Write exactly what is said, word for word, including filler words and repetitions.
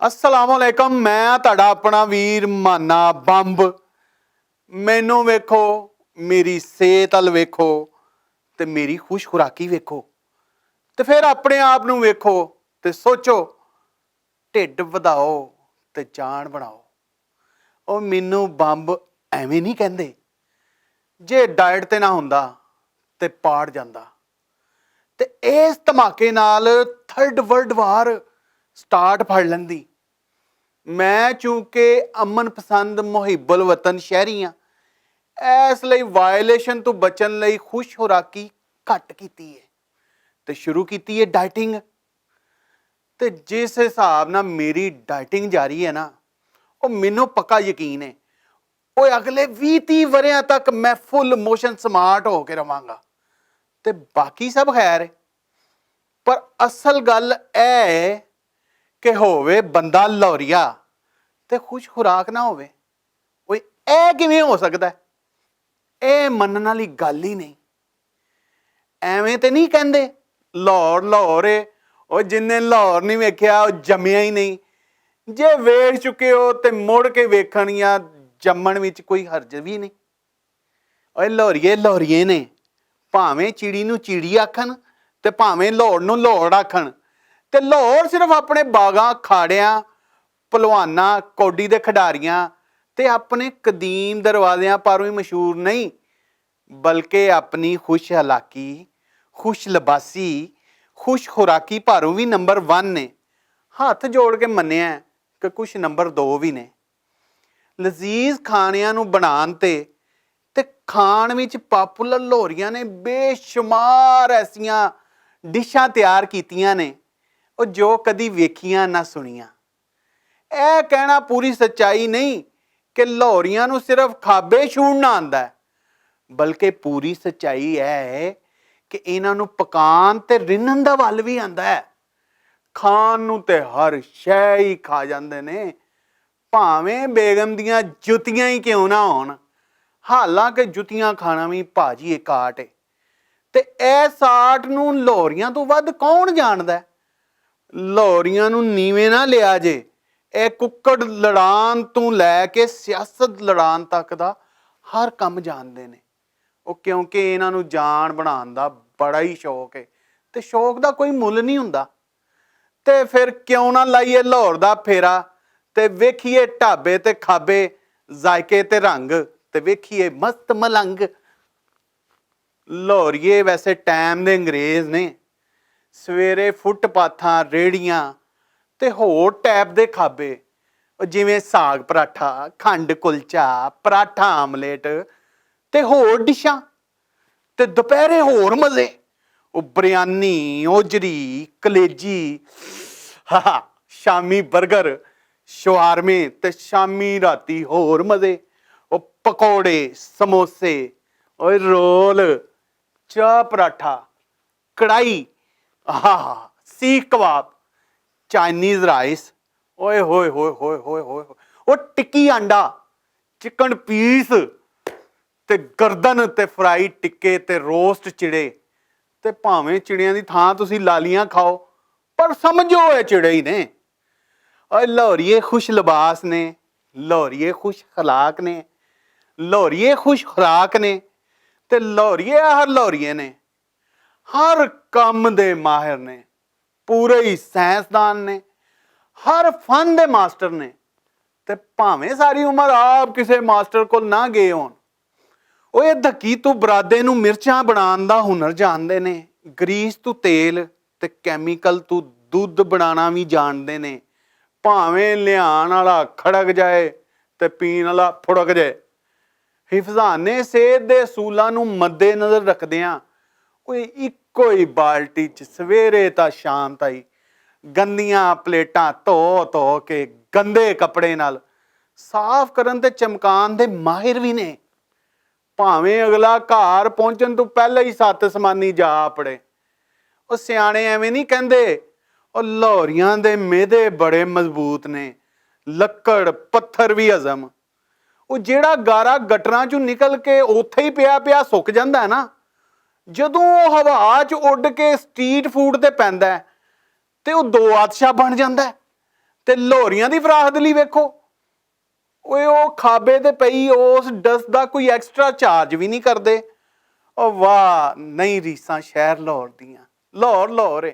السلام علیکم، میں تہاڈا اپنا ویر مانا بمب۔ مینوں ویکھو، میری صحت ال ویکھو، تے میری خوش خوراکی ویکھو، تے فیر اپنے آپ نوں ویکھو، تے سوچو، ڈھڈ ودھاؤ تے جان بناؤ۔ او مینوں بمب ایویں نہیں کہندے۔ جے ڈائٹ تے نہ ہوندا، تے پاڑ جاندا۔ تے اس دھماکے نال تھرڈ ورلڈ وار سٹارٹ پھڑ لیندی۔ میں چونکہ امن پسند محب الوطن شہری ہاں، اس لئی وائلیشن تو بچن لئی خوش خوراکی گھٹ کیتی ہے، تے شروع کیتی ہے ڈائٹنگ۔ تے جس حساب نال میری ڈائٹنگ جاری ہے نا، او مینوں پکا یقین ہے، او اگلے ویہہ تیہہ وریاں تک میں فل موشن سمارٹ ہو کے رہواں گا۔ تے باقی سب خیر ہے۔ پر اصل گل اے ہے کہ ہووے بندہ لوریا تے خوش خوراک نہ ہووے۔ اوئے، اے کیویں ہو سکدا ہے؟ اے منن والی گل ہی نہیں۔ ایویں تے نہیں کہندے، لاہور لاہور ہے۔ او جن نے لاہور نہیں ویکھیا، او جمیا ہی نہیں۔ جے ویکھ چکے ہو تے مڑ کے ویکھن یا جمن وچ کوئی حرج بھی نہیں۔ اوئے، لاہوریے لاہوریے نے، بھاویں چڑی نوں چڑی آکھن تے بھاویں لاہور نوں لاہور آکھن۔ تے لاہور صرف اپنے باغاں، کھاڑیاں، پلواناں، کوڈی دے کھڈاریاں تے اپنے قدیم دروازیاں پاروں ہی مشہور نہیں، بلکہ اپنی خوش اخلاقی، خوش لباسی، خوش خوراکی پاروں وی نمبر ون نے۔ ہتھ جوڑ کے منیا ہے کہ کچھ نمبر دو وی نے۔ لذیذ کھانیاں نوں بنان تے تے کھان وچ پاپولر لوریاں نے بے شمار ایسیاں ڈشاں تیار کیتیاں نے، او جو کدی ویکھیاں نہ سنیاں۔ اے کہنا پوری سچائی نہیں کہ لاہوریاں نوں صرف کھابے چھوڑنا آندا ہے، بلکہ پوری سچائی اے ہے کہ انہاں نوں پکان تے رنن دا ول وی آندا ہے۔ کھان نوں تے ہر شے ہی کھا جاندے نے، بھاویں بیگم دیاں جتیاں ہی کیوں نہ ہون، حالانکہ جتیاں کھانا وی بھاجی ایک آرٹ ہے۔ تے ایس آرٹ نوں لاہوریاں توں ودھ کون جاندا ہے؟ لاہوریاں نوں نیویں نہ لیا جے۔ اے ککڑ لڑان توں لے کے سیاست لڑان تک دا ہر کم جاندے نے۔ او کیونکہ انہاں نوں جان بنان دا بڑا ہی شوق ہے، تے شوق دا کوئی مل نہیں ہوندا۔ تے فیر کیوں نہ لائیے لاہور دا پھیرا، تے ویکھیے ڈھابے تے کھابے، ذائقے تے رنگ، تے ویکھیے مست ملنگ۔ لاہوریے ویسے ٹائم دے انگریز نے۔ سویرے فٹ پاتھاں، ریڑیاں تے ہور ٹائپ دے کھابے، او جویں ساگ پراٹھا، کھنڈ کلچا، پراٹھا آملیٹ تے ہور ڈشاں۔ تے دوپہرے ہور مزے، او بریانی، اوجری، کلیجی، ہا ہا، شامی برگر، شوارمے تے شامی راتی ہور مزے، او پکوڑے، سموسے، اوئے رول، چا پراٹھا، کڑائی، آہا، سیخ کباب، چائنیز رائس، اوئے ہوئے ہوئے ہوئے ہوئے ہوئے، او ٹکی انڈا، چکن پیس، تے گردن تے فرائی ٹکے تے روسٹ چڑے۔ تے بھاویں چڑیاں دی تھاں تسی لالیاں کھاؤ، پر سمجھو اے چڑے ہی نے۔ اے لاہوریے خوش لباس نے، لاہوریے خوش اخلاق نے، لاہوریے خوش خوراک نے، تے لاہوریے ہر لاہوریے نے۔ ہر کم دے ماہر نے، پورے ہی سائنسدان نے، ہر فن دے ماسٹر نے۔ تے بھاویں ساری عمر آپ کسے ماسٹر کول نہ گئے ہون، او اے دھکی تو برادے نوں مرچاں بنان دا ہنر جاندے نے، گریس تو تیل تے کیمیکل تو دودھ بنانا وی جاندے نے۔ بھاویں لیان والا کھڑک جائے تے پین والا پھڑک جائے۔ حفظان صحت دے اصولاں نوں مد نظر رکھدیاں، کوئی اکو ہی بالٹی چ سویرے تا شام تائی گندیاں پلیٹاں دھو دھو کے گندے کپڑے نال صاف کرن تے چمکان دے ماہر وی نے۔ بھاویں اگلا گھر پہنچن توں پہلے ہی ست سمانی جا اپڑے۔ او سیانے ایویں نہیں کہندے، او لاہوریاں دے میدے بڑے مضبوط نے، لکڑ پتھر وی ہضم۔ او جیڑا گارا گٹراں چوں نکل کے اوتھے ہی پیا پیا سک جاندا ہے نا، جدوں او ہوا چ اڈ کے سٹریٹ فوڈ تے پیندا ہے، تے او دو آتشا بن جاندا ہے۔ تے لاہوریاں دی فراخ دلی ویکھو، اوئے او کھابے تے پئی اس ڈس دا کوئی ایکسٹرا چارج وی نہیں کردے۔ او واہ، نہیں ریساں شہر لاہور دیاں۔ لاہور لاہور اے۔